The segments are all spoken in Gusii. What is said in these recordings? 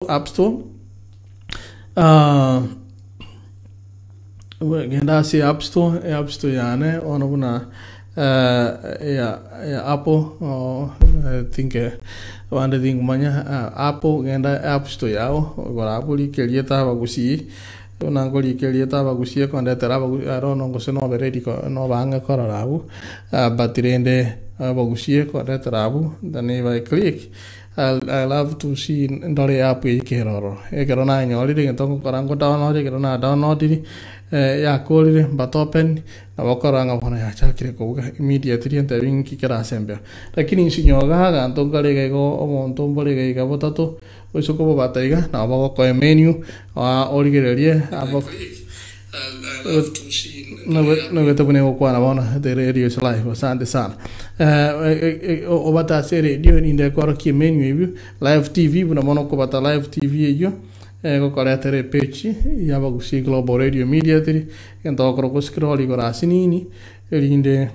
App Store. Ah, genda ase App Store, App Store yane bono buna eh, ya, ya Apple oh, I think eh, abande tingomanya ah, Apple genda App Store yao igoro abwo rika erieta abagusii buna nkorika erieta abagusii ekondetera abagusii I don't know gose nobe ready ko nobe ang'e korora abwo ah, but rende abagusii ekondetera abwo then if I click I love to see ndore app eye kera ororo. Ekero nanyorire egento ngokora ngo download, ekero na downloadiri yakorire but open, nabo okorora ng'a bono yachakire kobuga immediately entebi ng'iki kere ase embeo. Lakini nsinyo iga aganto nkare iga igo omonto mbore iga iga botato, oise kobobata iga, nabo bagokoa emenu origererie abo. Nobete buna egokwana bono the radio is live asante sana obate ase eradio ninde ekorokia emenu eywo live tv buna bono okobata live tv eywo egokoretera epage ya abagusii global radio immediately egento ogokora ogoscroll igoro ase nini erinde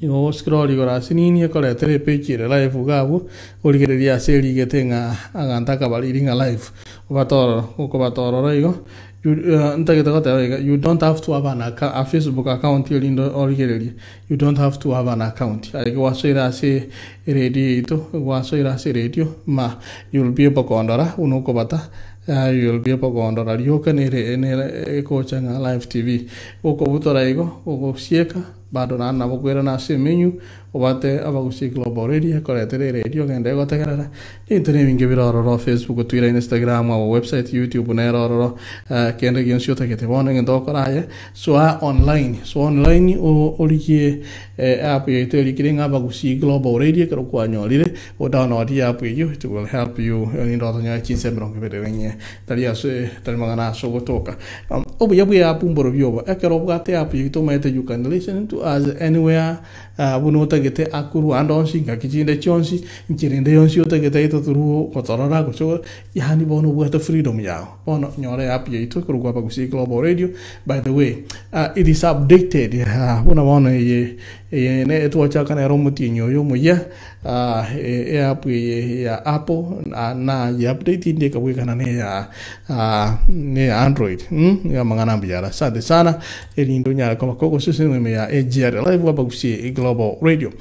igo ogoscroll igoro ase nini ekoretera epage ere live iga abwo origererie ase erigete ng'a aganto akabariri ng'a live obate ororo gokobata ororo igo Ntagete goteba iga, you don't have to have an a Facebook account erinde origererie, you don't have to have an account. Aye gwasoire ase eredio yaito, gwasoire ase eredio, ma you'll be able kondora buna okobata, you'll be able kondora rioka nere nere ekocha ng'a live tv. Gokobutora igo, gogosieka, bado naende nabo okoirana ase emenu, Obwate abagusii global radio ekoretera eredio ogende egotegerera ebinto nebinge bire ororo Facebook, Twitter, Instagram, our website, YouTube nere ororo eh, kende gionsi otagete bono egento ogokora aye soa online soa online o- origie eh, app yaito erikire ng'a abagusii global radio ekero kwanyorire o download app eyio it will help you erinde otonyore chinsa 24 na inye tari ase tari mang'ana ase ogotoka Obuya bwe app mborobio obo ekero obwate app yaito omanyete you can listen to us anywhere Buna otagete akorwe ande onsi, ngaki chinde chionsi, nchera ende yonsi otagete aye totorwe gotorora gose yaani bono obwate freedom yao. Bono nyora eapp yaito ekorokwa Abagusii Global Radio, by the way it is updated buna bono eye eye ne etwachaka nere omotienyi oyo omoyia eapp eye ya Apple naye update inde ekabwekana na eya na eya Android iga amang'ana mbuya are. Asante sana. Erinde onyare koba kogoseseniwa ime ya AGR Live Abagusii Global Radio.